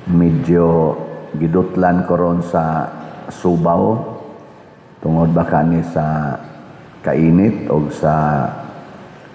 Medyo gidutlan ko ron sa subaw tungod ba kani sa kainit o sa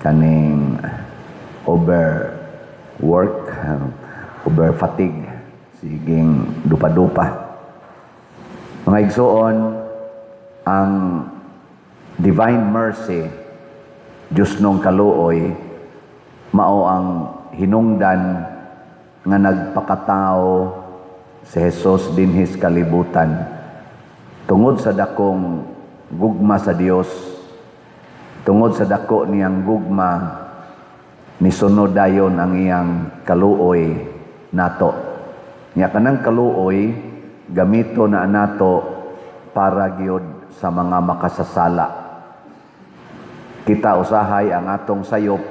kaning over work, over fatigue, siging dupa-dupa. Mga igsuon, ang divine mercy, Diyos nung kaluoy, mao ang hinungdan nga nagpakatao si Jesus dinhis kalibutan. Tungod sa dakong gugma sa Dios, tungod sa dako niyang gugma, nisunod dayon ang iyang kaluoy nato. Nya kanang kaluoy gamito na nato para gyud sa mga makasasala. Kita usahay ang atong sayop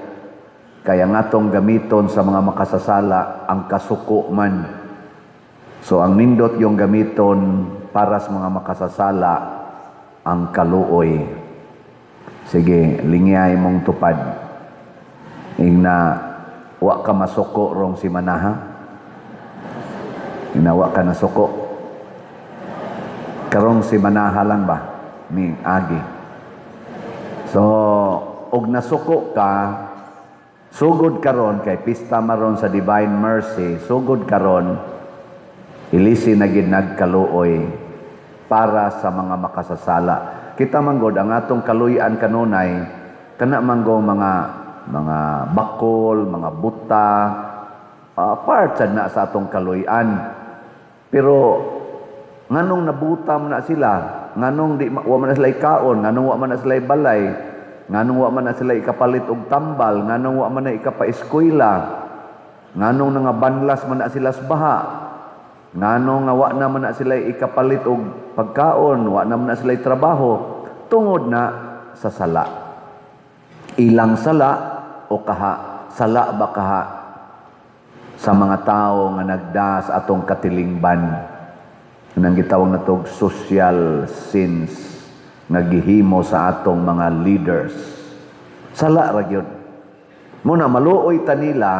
kay ang atong gamiton sa mga makasasala ang kasuko man. So ang nindot yung gamiton para sa mga makasasala ang kaluoy. Sige, lingyay mong tupad. Ingna wa ka masuko rong simanaha. Ingna wa ka nasuko. Karong simanaha lang ba ni agi. So, og nasuko ka, sugod karon kay pista maron sa Divine Mercy, sugod karon ilisi na gid nagkaluoy para sa mga makasasala. Kita manggod ang atong kaluyan kanunay kana manggo mga bakol, mga buta, part sad na sa atong kaluyan. Pero nganong nabutam na sila, nganong di wa man na sila ikaon, nganong wa man na sila balay, nganong wa man na sila ikapalit og tambal, nganong wa man na ikapaeskwela, nganong nangabanlas man na sila sa baha, nganong nga wa na man na sila ikapalit og pagkaon, wa na man na sila trabaho, tungod na sa sala. Ilang sala o kaha, sala ba kaha sa mga tao nga nagda sa atong katilingban, nang gitawag natog social sins nga gihimo sa atong mga leaders. Sala ra gyud. Muna maluoy ta nila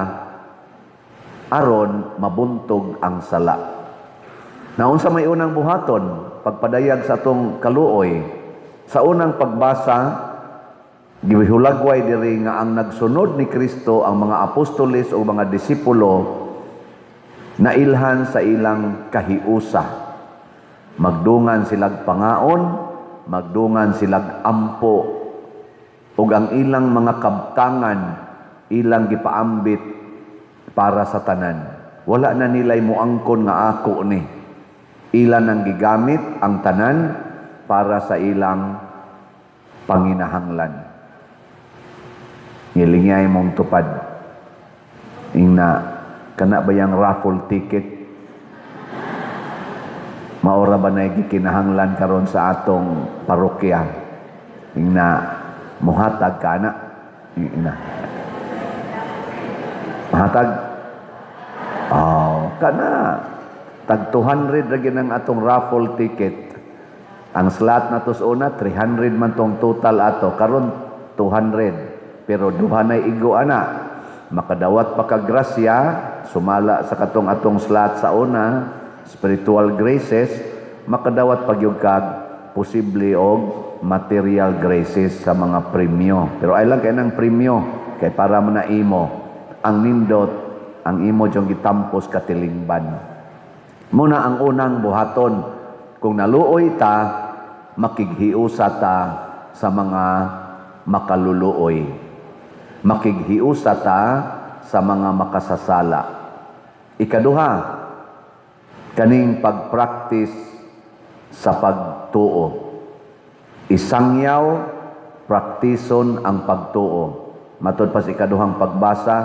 aron mabuntog ang sala. Naunsa may unang buhaton pagpadayag sa atong kaluoy? Sa unang pagbasa, gihulagway diri nga ang nagsunod ni Kristo, ang mga apostoles o mga disipulo, nailhan sa ilang kahiusa. Magdungan silag pangaon, magdungan silag ampo, ug ang ilang mga kabtangan ilang gipaambit para sa tanan. Wala na nila'y muangkon nga ako ni. Ilan ang gigamit ang tanan para sa ilang panginahanglan. Ngilingay mong tupad. Ingna, kana ba yung raffle ticket? Maora ba na gikinahanglan karon sa atong parokya? Ingna, muhatag ka na. Ingna. Mahatag? Oh, kana. Tag 200 ra gyud ang atong raffle ticket. Ang slot na sa una 300 man tong total ato, karon 200. Pero duha na igo ana. Makadawat pa ka grasya sumala sa katong atong slot sa una, spiritual graces, makadawat pa gyud kag posible og material graces sa mga premyo. Pero ay lang kay nang premyo kay para man na imo ang nindot ang imo jong gitampos katilingban. Muna ang unang buhaton kung naluoy ta, makighiusa ta sa mga makaluluoy. Makighiusa ta sa mga makasasala. Ikaduha, kaning pagpractice sa pagtuo. Isangyaw, praktison ang pagtuo. Matod pa sa ikaduhang pagbasa,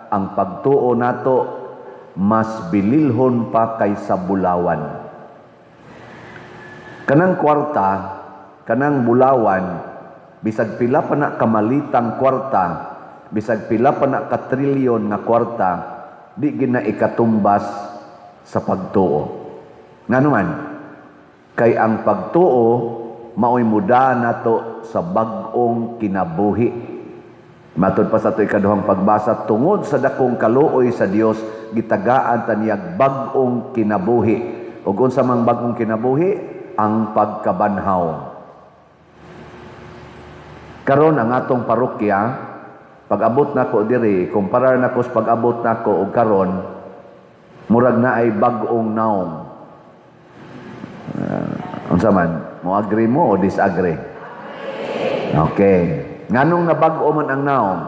ang pagtuo nato mas bililhon pa kaysa bulawan. Kanang kwarta, kanang bulawan, bisag pila pa na kamalitang kwarta, bisag pila pa na katrilyon nga kwarta, di gina ikatumbas sa pagtuo. Ngano man, kay ang pagtuo maoy muda nato sa bag-ong kinabuhi. Matod pa sa ato ikaduhang pagbasa, tungod sa dakong kaluoy sa Dios, gitagaan ta niyag bag-ong kinabuhi. Ug unsa mang bag-ong kinabuhi? Ang pagkabanhaw. Karon ang atong parokya, pag-abot nako diri, kumparar nako sa pag-abot nako og karon, murag na ay bag-ong naong. Unsa man, mo agree mo o disagree? Okay. Nganong nabag-o man ang naong?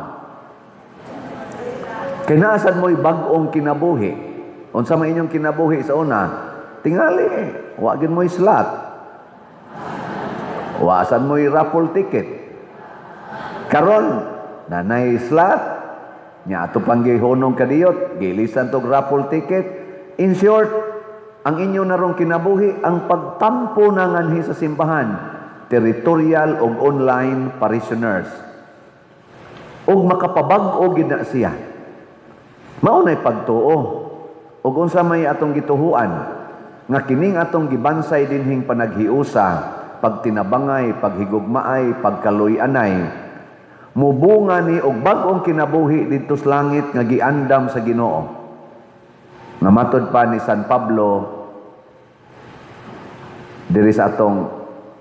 Kay naa sad mo'y bag-ong kinabuhi. Unsa man inyong kinabuhi sa una? Tingali, wa gyud mo'y slot. Wa sad mo'y raffle ticket. Karon, nanay slot, nya ato pang gihunong kadiyot, gilisan tog raffle ticket. In short, ang inyo narong kinabuhi, ang pagtampo na nganhi sa simbahan, territorial og online parishioners. Og makapabag-o gid na siya. Mao nay pagtuo. Og unsa may atong gituhuan nga kining atong gibansay dinhing panaghiusa, pagtinabangay, paghigugmaay, pagkaluy-anay, mubunga ni og bag-ong kinabuhi didto sa langit nga giandam sa Ginoo. Nga matod pa ni San Pablo diri sa atong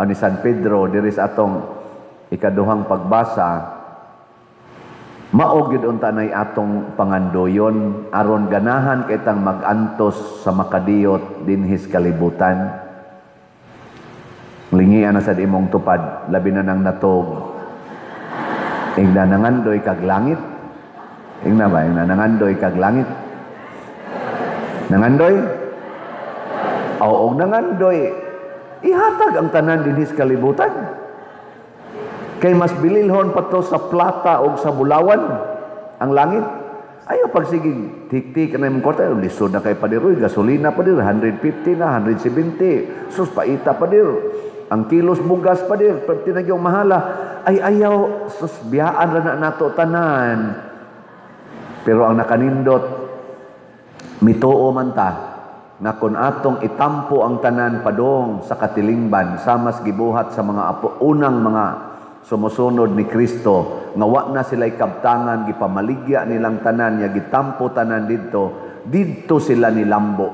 ni San Pedro diri sa atong ikaduhang pagbasa, mao gyud unta nay atong pangandoyon aron ganahan kitang mag-antos sa makadiyot dinhis kalibutan. Lingian na sad imong tupad, labi na nang natog. Ingna nangandoy kag langit. Ingna ba? Ingna nangandoy kag langit. Nangandoy? Oo, nangandoy. Ihatag ang tanan dinhis kalibutan. Kay mas bililhon pa to sa plata o sa bulawan ang langit. Ayaw pagsigig tik-tik na imong kwarta, lisod na kay padir, uy, gasolina padir, 150 na, 170. Sus, paita padir. Ang kilos bugas padir, perti na yung mahala. Ay ayaw, sus, biyaan ra na nato tanan. Pero ang nakanindot, mituo man ta, nga kung atong itampo ang tanan padong sa katilingban, samas gibuhat sa mga apo, unang mga sumusunod ni Kristo, nga wa na sila'y kabtangan, gipamaligya nilang tanan, ya gitampo tanan didto, didto sila nilambo.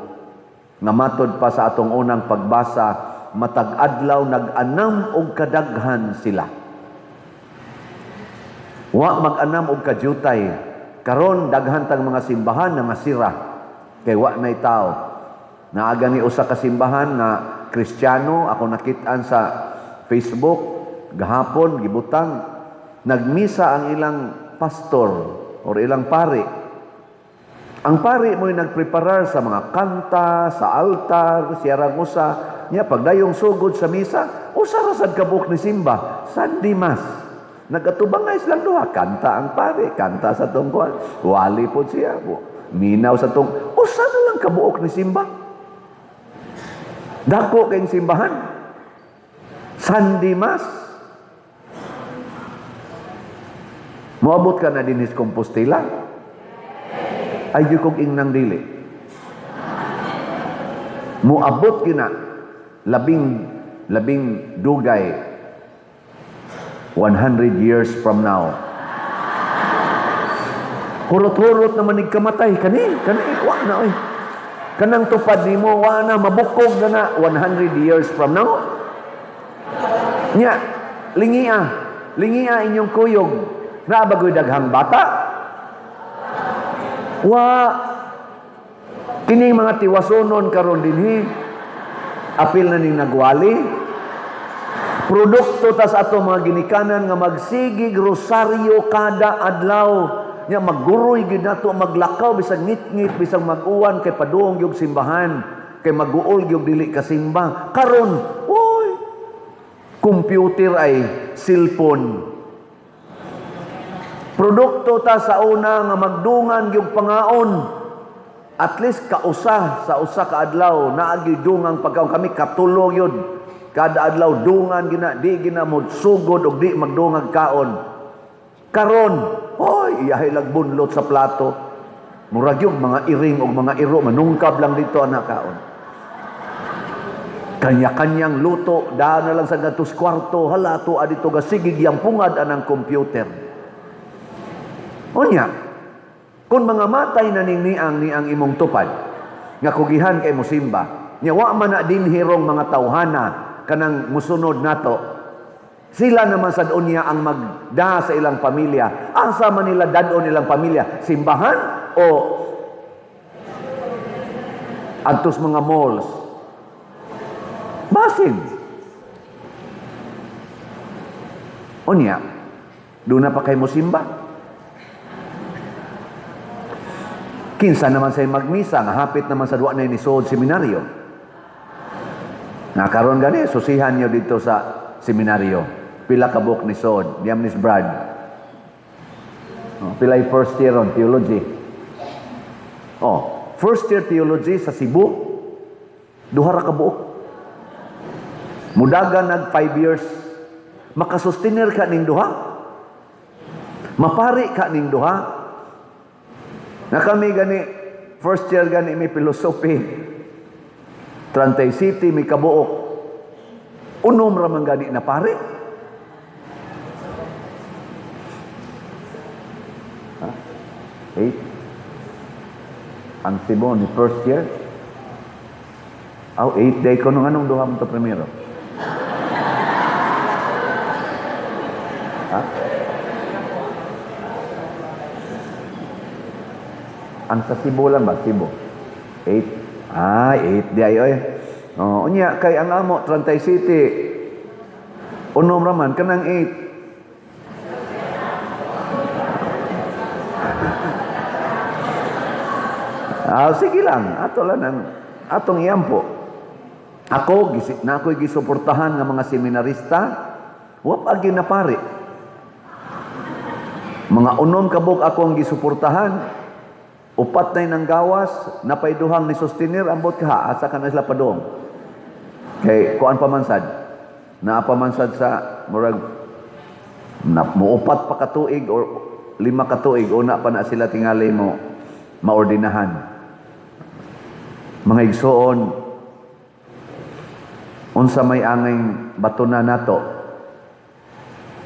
Nga matod pa sa atong unang pagbasa, matag adlaw nag-anam og kadaghan sila. Wa mag-anam og kadyutay. Karon daghan tang mga simbahan nga masira kay wa nay tao. Naaga ni usa ka simbahan nga Kristiyano, ako nakit-an sa Facebook gahapon gibutang, nagmisa ang ilang pastor or ilang pari. Ang pari mo'y nagpreparar sa mga kanta, sa altar, siya ra usa. Nya pagdayong sugod sa misa, usa ra sad kabuok ni simba, Sunday Mass. Nagatubangay silang duha, kanta ang pari, kanta sa tungkuan, wali po siya, minaw sa tung, usa na lang kabuok ni simba. Dako kayong simbahan. Sunday Mass. Moabot ka na dinhis Compostela? Ay di kong ingnang dili. Moabot gina labing dugay 100 years from now. Hurot-hurot naman kamatay kani kani wa na oy. Kanang tupad nimo wa na mabukog na na 100 years from now. Nya lingia, lingia inyong kuyog. Naa ba goy daghang bata? Wa. Kining mga tiwasonon karon dinhi, apil na ning nagwali. Produkto tas ato mga ginikanan nga magsigig rosaryo kada adlaw. Nya magguroy gid nato maglakaw bisag ngitngit bisag mag-uwan kay padung gyud simbahan, kay maguol gyud dili ka simba. Karon, oy, computer ay cellphone. Produkto ta sa una nga magdungan gyud pangaon. At least kausa sa usa ka adlaw naagi dungang pagkaon kami katulo gyud. Kada adlaw dungan gina di gina mo sugod og di magdungag kaon. Karon, hoy, iyahay lag bunlot sa plato. Murag yung mga iring og mga iro manungkab lang dito ana kaon. Kanya-kanyang luto, daan na lang sa gatos kwarto, hala to adito gasigig yang pungad anang computer. Unya, Kung mga matay na ning niang niang imong tupad, nga kugihan kay musimba, nya wa man na dinhi rong mga tawhana kanang musunod nato, sila naman sad unya ang magda sa ilang pamilya. Asa man nila dad-on ilang pamilya? Simbahan o adtos mga malls? Basin. Unya, doon na pa kay musimba. Kinsa naman say magmisa, nga hapit naman sa duwa na ni Sood Seminaryo. Nga karon gani, susihan nyo dito sa seminaryo. Pila ka book ni Sood, niyam ni Brad. Oh, pila'y first year on theology. Oh, first year theology sa Cebu, duha ra ka buok. Mudagan nag 5 years. Makasustenir ka ning duha. Mapari ka ning duha. Na kami gani, first year gani may philosophy. Trantay City may kabuok. Unom ra man gani na pare. Ha? 8. Ang Cebu ni first year. Aw, 8 day ko nung anong duha mo to primero. Ha? Ang sa Cebu lang ba? Cebu. 8. Ah, 8 di ay oy. Oh, unya kay ang amo Trantay City. Unom ra man kanang 8. Ah, sige lang, ato lang ang atong iampo. Ako na ako'y gisuportahan nga mga seminarista, wa pa ginapari. Mga unom kabuk ako ang gisuportahan. Upat na nang gawas, napay duhang ni sustenir, ambot ka, asa ka na sila padong. Kay kuan pa man sad, naa pa man sad sa murag na, muupat pa katuig or 5 katuig, una pa na sila tingali mo maordinahan. Mga igsoon, unsa may angay batuna nato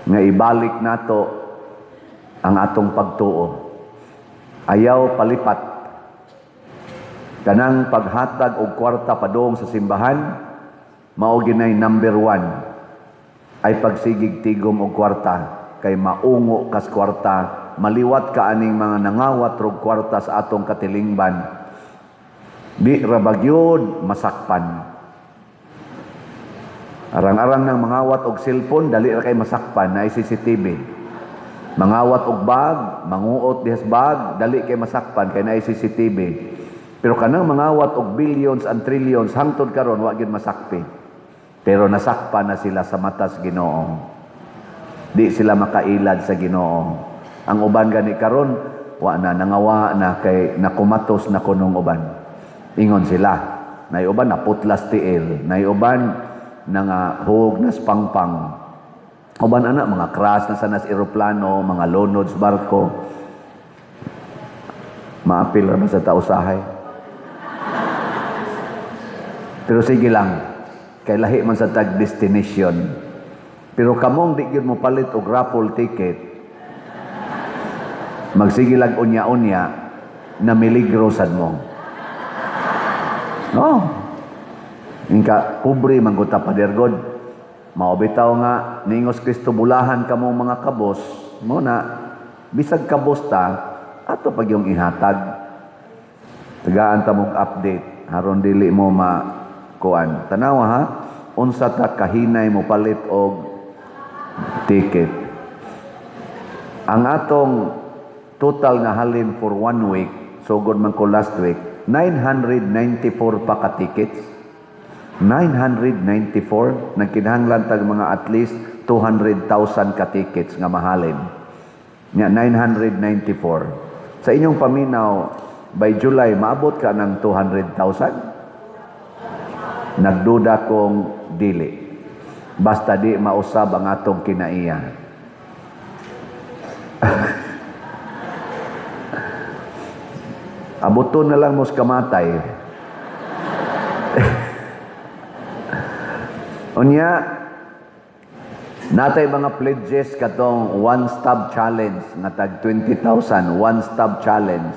nga ibalik nato ang atong pagtuo. Ayaw palipat. Kanang paghatag og kwarta padung sa simbahan, mao ginay number 1 ay pagsigig tigom og kwarta, kay maungo kas kwarta, maliwat ka aning mga nangawat rog kwarta sa atong katilingban. Di ra bagyod masakpan. Arang-arang nang mangawat og cellphone, dali ra kay masakpan na CCTV. Mangawat og bag, manguot dihas bag, dali kay masakpan kay naay CCTV. Pero kanang mangawat og billions and trillions hangtod karon wa gyud masakpi. Pero nasakpan na sila sa matas Ginoo. Di sila makailad sa Ginoo. Ang uban gani karon wa na nangawa na kay nakumatos na kunong uban. Ingon sila, nay uban naputlas tiil, nay uban nangahug nas pangpang. Uban ana mga crash na sa nas eroplano, mga lunod sa barko. Maapil ra ba sa tausahay? Pero sige lang, kay lahi man sa tag destination. Pero kamong di gyud mo palit og raffle ticket, magsige lag unya-unya na miligro sad mo. No. Inka pobre man gud ta padergod. Mao bitaw nga niingos Kristo bulahan kamong mga kabos, mo na bisag kabos ta ato pag yung ihatag. Tagaan ta mong update aron dili mo makuan. Tanawa ha, unsa ta kahinay mo palit og ticket. Ang atong total nga halin for 1 week, sugod man ko last week, 994 pa ka tickets. 994, nagkinahanglan tag mga at least 200,000 ka tickets nga mahalin. Nya 994. Sa inyong paminaw, by July maabot ka ng 200,000? Nagduda kong dili. Basta di mausab ang atong kinaiya. Abuton na lang mos kamatay. Unya, Natay mga pledges katong one stop challenge nga tag 20,000, one stop challenge.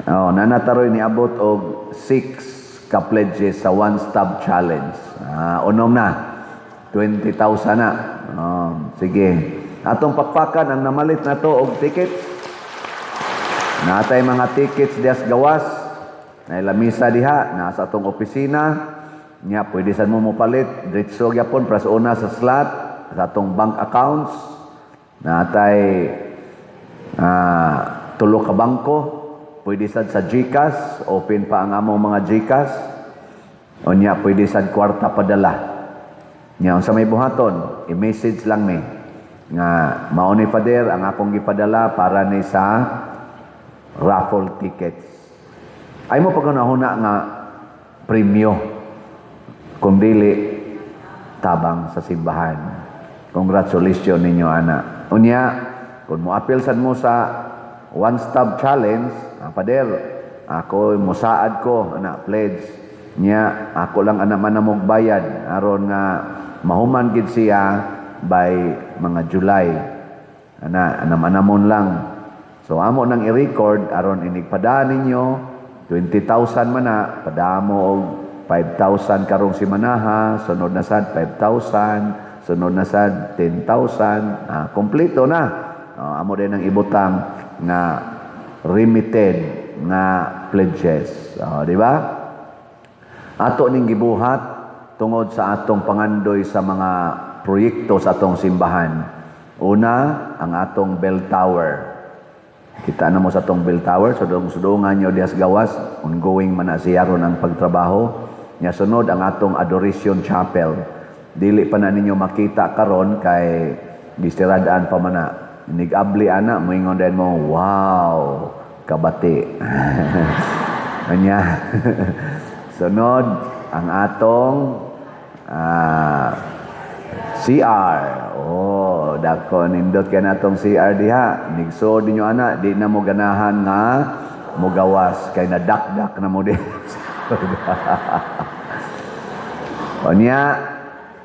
Oh, nanataroy niabot og 6 ka pledges sa one stop challenge. Ah, unom na. 20,000 na. Oh, sige. Atong pakpakan ang namalit na to og tickets. Natay mga tickets dias gawas. Nay lamisa diha, nasa atong opisina. Nya pwede sad mo mopalit diretso gyapon pras una sa slot sa atong bank accounts. Natay tulo ka bangko, pwede sad sa GCash, open pa ang among mga GCash. Unya pwede sad kwarta padala. Nya unsa may buhaton, i-message lang mi nga mao ni, Father, ang akong gipadala para ni sa raffle tickets. Ay mo paghunahuna nga premyo kung dili tabang sa simbahan. Congratulations ninyo ana. Unya, kung moapil sad mo sa one stop challenge, ah, Pader, ako musaad ko ana pledge nya, ako lang ana manamog bayad aron nga mahuman gid siya by mga July. Ana, anam-anamon lang. So amo nang i-record aron inigpada ninyo 20,000 man na, padamo og 5,000 karong simanaha, sunod na sad 5,000, sunod na sad 10,000, ah, kompleto na. Oh, amo din ang ibutang nga remitted nga pledges. Oh, di ba? Ato ning gibuhat tungod sa atong pangandoy sa mga proyekto sa atong simbahan. Una, ang atong bell tower. Kita na mo sa atong bell tower, sudong-sudungan nyo dihas gawas, ongoing man na siya ron ang pagtrabaho. Nya sunod ang atong Adoration Chapel. Dili pa na ninyo makita karon kay gisiradaan pa man na. Nigabli ana, moingon din mo, "Wow, kabati." Anya. Sunod ang atong CR. Oh, dako nindot kay natong CR diha. Nigsuod ninyo ana, di na mo ganahan nga mogawas kay nadakdak na mo di. Unya,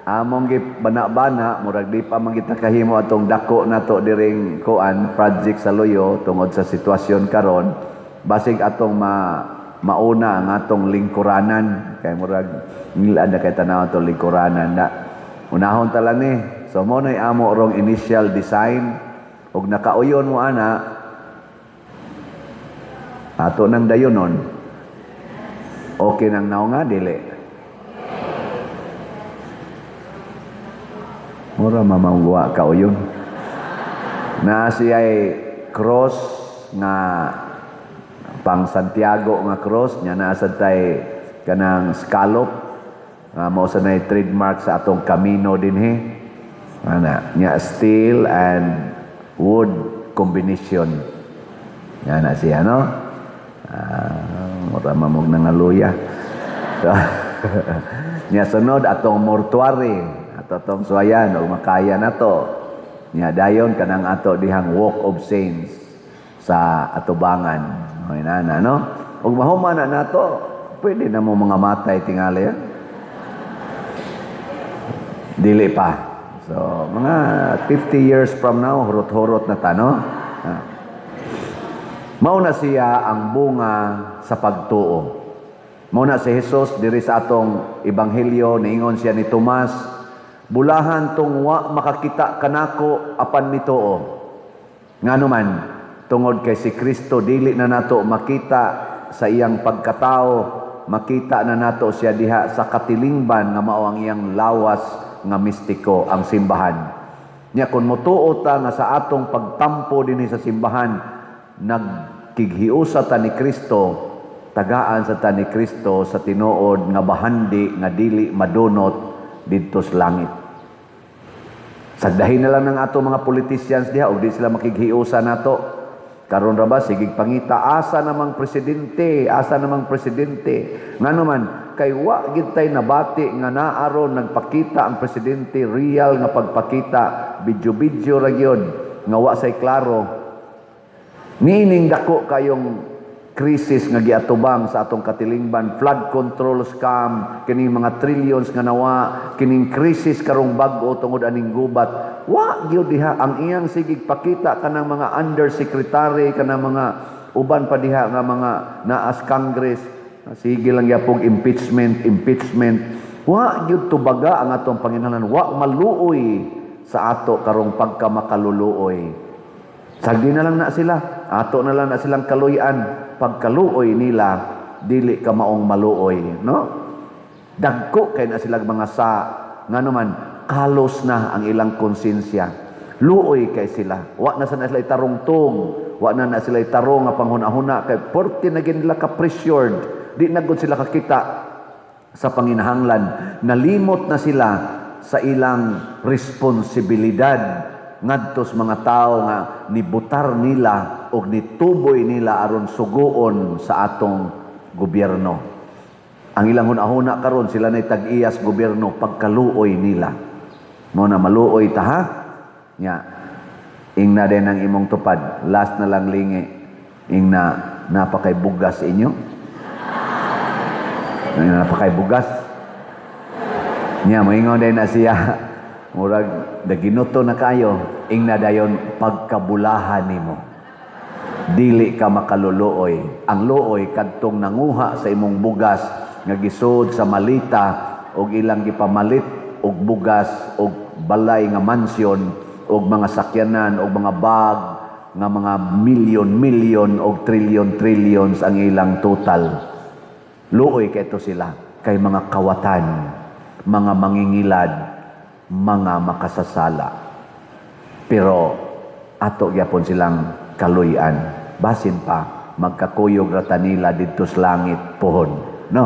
among gibana-bana, murag di pa man kita kahimo atong dako nato diring kuan project sa Luyo tungod sa sitwasyon karon. Basig atong mauna ang atong lingkuranan kay murag ngilad na kay tanaw atong lingkuranan na. Unahon tala ni. So mo na'y amo rong initial design ug nakauyon mo ana ato nang dayonon. Okay nang naong nga dili. Mura mamangwa ka uyon. Na siya'y cross nga pang Santiago nga cross nya, naa sad tay kanang scallop nga mao sa nay trademark sa atong Camino dinhi. Ana nya steel and wood combination. Nya na siya, no? Ah, mura mamog nangaluya. So, nya sunod atong mortuary, ato atong suwayan og makaya nato. Nya dayon kanang ato dihang Walk of Saints sa atubangan. O inana, no? Ug mahuman na nato, pwede na mo mga matay tingali. Eh? Dili pa. So, mga 50 years from now, hurot-hurot na ta, no? Ah. Mao na siya ang bunga sa pagtuo. Mao na si Jesus diri sa atong ebanghelyo, niingon siya ni Tomas, "Bulahan tong wa makakita kanako apan mituo." Ngano man, tungod kay si Kristo dili na nato makita sa iyang pagkatao, makita na nato siya diha sa katilingban nga mao ang iyang lawas nga mistiko, ang simbahan. Nya kung motuo ta nga sa atong pagtampo dinhi sa simbahan, nagkighiusa ta ni Kristo, tagaan sa ta ni Kristo sa tinuod nga bahandi nga dili madunot didto sa langit. Sagdahin na lang ng ato mga politicians diha og di sila makighiusa nato. Karon ra ba sige pangita asa namang presidente, asa namang presidente. Ngano man kay wa gid tay nabati nga naaron nagpakita ang presidente, real nga pagpakita, video-video ra gyud nga wa say klaro. Niining dako kayong Krisis nga giatubang sa atong katilingban, flood control scam, kining mga trillions nga nawa, kining krisis karong bag-o tungod aning gubat. Wa gyud diha ang iyang sigig pakita kanang mga undersecretary, kanang mga uban pa diha nga mga naas Congress, sige lang gyapong impeachment, impeachment. Wa gyud tubaga ang atong panginahanglan, wa maluoy sa ato karong pagkamakaluluoy. Sagdi na lang na sila, ato na lang na silang kaluyan. Pagkaluoy nila, dili ka maong maluoy, no? Dagko kay na sila mga sa ngano man kalos na ang ilang konsensya. Luoy kay sila. Wa na sana sila itarungtong, wa na na sila itarong nga panghuna-huna kay porte na gid nila ka pressured. Di na gud sila kakita sa panginahanglan. Nalimot na sila sa ilang responsibilidad ngadto sa mga tao nga nibutar nila og nituboy nila aron suguon sa atong gobyerno. Ang ilang hunahuna karon, sila nay tag-iyas gobyerno, pagkaluoy nila. Mo na maluoy ta, ha? Nya ingna din ang imong tupad, last na lang lingi. Ingna, napakay bugas inyo. Napakay bugas. Nya moingon din na siya. Murag daginuto na kayo, ingna dayon pagkabulahan nimo. Dili ka makaluluoy. Ang luoy kadtong nanguha sa imong bugas nga gisod sa malita og ilang gipamalit og bugas og balay nga mansyon og mga sakyanan og mga bag nga mga milyon-milyon og trilyon-trillions ang ilang total. Luoy kay sila kay mga kawatan, mga mangingilad, mga makasasala. Pero ato gyapon silang kaluy-an. Basin pa magkakuyog ra ta nila didto sa langit pohon, no?